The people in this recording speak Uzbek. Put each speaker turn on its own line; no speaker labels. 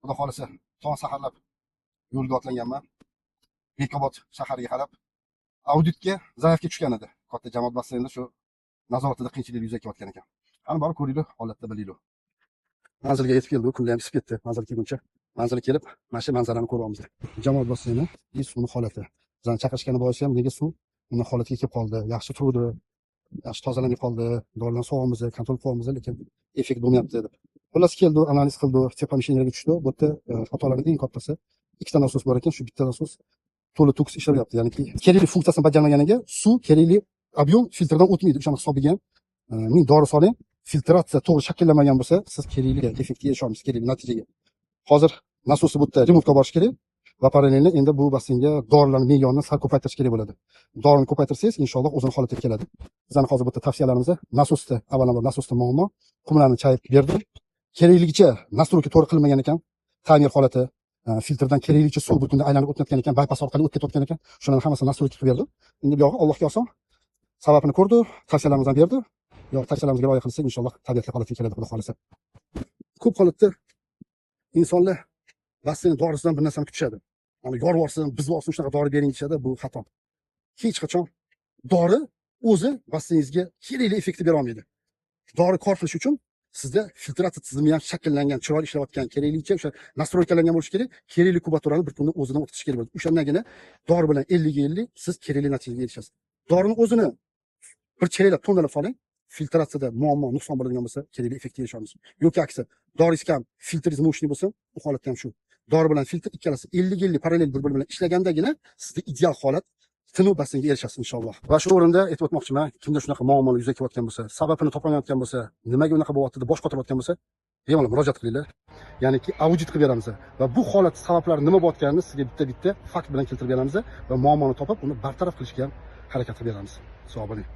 Xudo xohlasa, tong saharlab yo'lga otlanganman. Bekobod shahariga qarab auditga заявка tushgan edi. Katta jamoat basseynida shu nazoratida qiyinchilik yuzaga kelayotgan ekan. Qani, borib ko'ringlar, holatni bilinglar. Manzilga yetib keldik, kunlar ham isib ketdi. Manzilga kelguncha, manzilga kelib, mana shu manzarani ko'ryapmiz. Jamoat basseyni и suvni holati. Bizani chaqirishgani boisi ham nega suv bunday holatga kelib qoldi? Yaxshi turuvdi, yaxshi tozalanib qoldi, dorilarni solyapmiz, контроль qilyapmiz, lekin effekt bo'lmayapti deb. Xullas, keldi, analiz qildi, помещения larga tushdi. Bu yerda xatolarning eng kattasi, ikkita nasos bor ekan, shu bitta nasos to'la to'kis ishlamayapti. Ya'niki kerakli funksiyasini bajarmaganiga suv kerakli объем filtrdan o'tmaydi. O'shani hisobiga ham ming dori soling, filtratsiya to'g'ri shakllanmagan bo'lsa, siz kerakli effektga erisha olmaysiz, kerakli natijaga. Hozir nasosni bu yerda remontga borish kerak va параллельно endi bu basseynga dorilarni me'yorini sal ko'paytirish kerak bo'ladi. Dorini ko'paytirsangiz, inshaalloh, o'zini holatiga keladi. Bizani hozir bu yerda tavsiyalarimiz: nasosda, avvalambor, nasosda muammo, qumlarni chayib berdi. Kerakligicha настройка to'g'ri qilinmagan ekan, ta'mir holati, filtrdan keraklicha suv bir kunda aylanib o'tmayotgan ekan, bypass orqali o'tib ketayotgan ekan. Shularni hammasini настройка qilib berdi. Endi buyog'i Allohga oson. Sababini ko'rdi, tavsiyalarimizni ham berdi. Yo'q, tavsiyalarimizga rioya qilsak, inshaalloh, tabiatli holatga keladi, Xudo xohlasa. Ko'p holatda insonlar basseyn dorisidan bir narsani kutishadi. Mana, yorib yuborsin, buzib yuborsin, shunaqa dori bering deyishadi, bu xato. Hech qachon dori o'zi basseyningizga kerakli effektni bera olmaydi. Dori kor qilish uchun sizda filtratsiya tizimi ham shakllangan, chiroyli ishlayotgan, keraklicha o'sha настройка langan bo'lishi kerak, kerakli kubaturani bir kunda o'zidan o'tkazish kerak bo'ladi. O'shandagina dori bilan 50ga 50 siz kerakli natijaga erishasiz. Dorini o'zini bir chelaklab, tonnalab soling, filtratsiyada muammo, nuqson bo'ladigan bo'lsa, kerakli effektga erisha olmaysiz. Yoki aksi, doringiz kam, filtringiz мощный bo'lsa, u holatda ham shu. Dori bilan filtr ikkalasi 50ga 50 parallel bir biri bilan ishlagandagina sizda ideal holat, tiniq basseynga erishasiz, inshaalloh. Va shu o'rinda aytib o'tmoqchiman, kimda shunaqa muammolar yuzaga kelayotgan bo'lsa, sababini topolmayotgan bo'lsa, nimaga unaqa bo'lyapti deb bosh qotirayotgan bo'lsa, bemalol murojaat qilinglar. Ya'niki audit qilib beramiz va bu holat sabablari nima bo'layotganini sizga bitta-bitta fakt bilan keltirib beramiz va muammoni topib, uni bartaraf qilishga ham harakat qilib beramiz. Sog' bo'ling.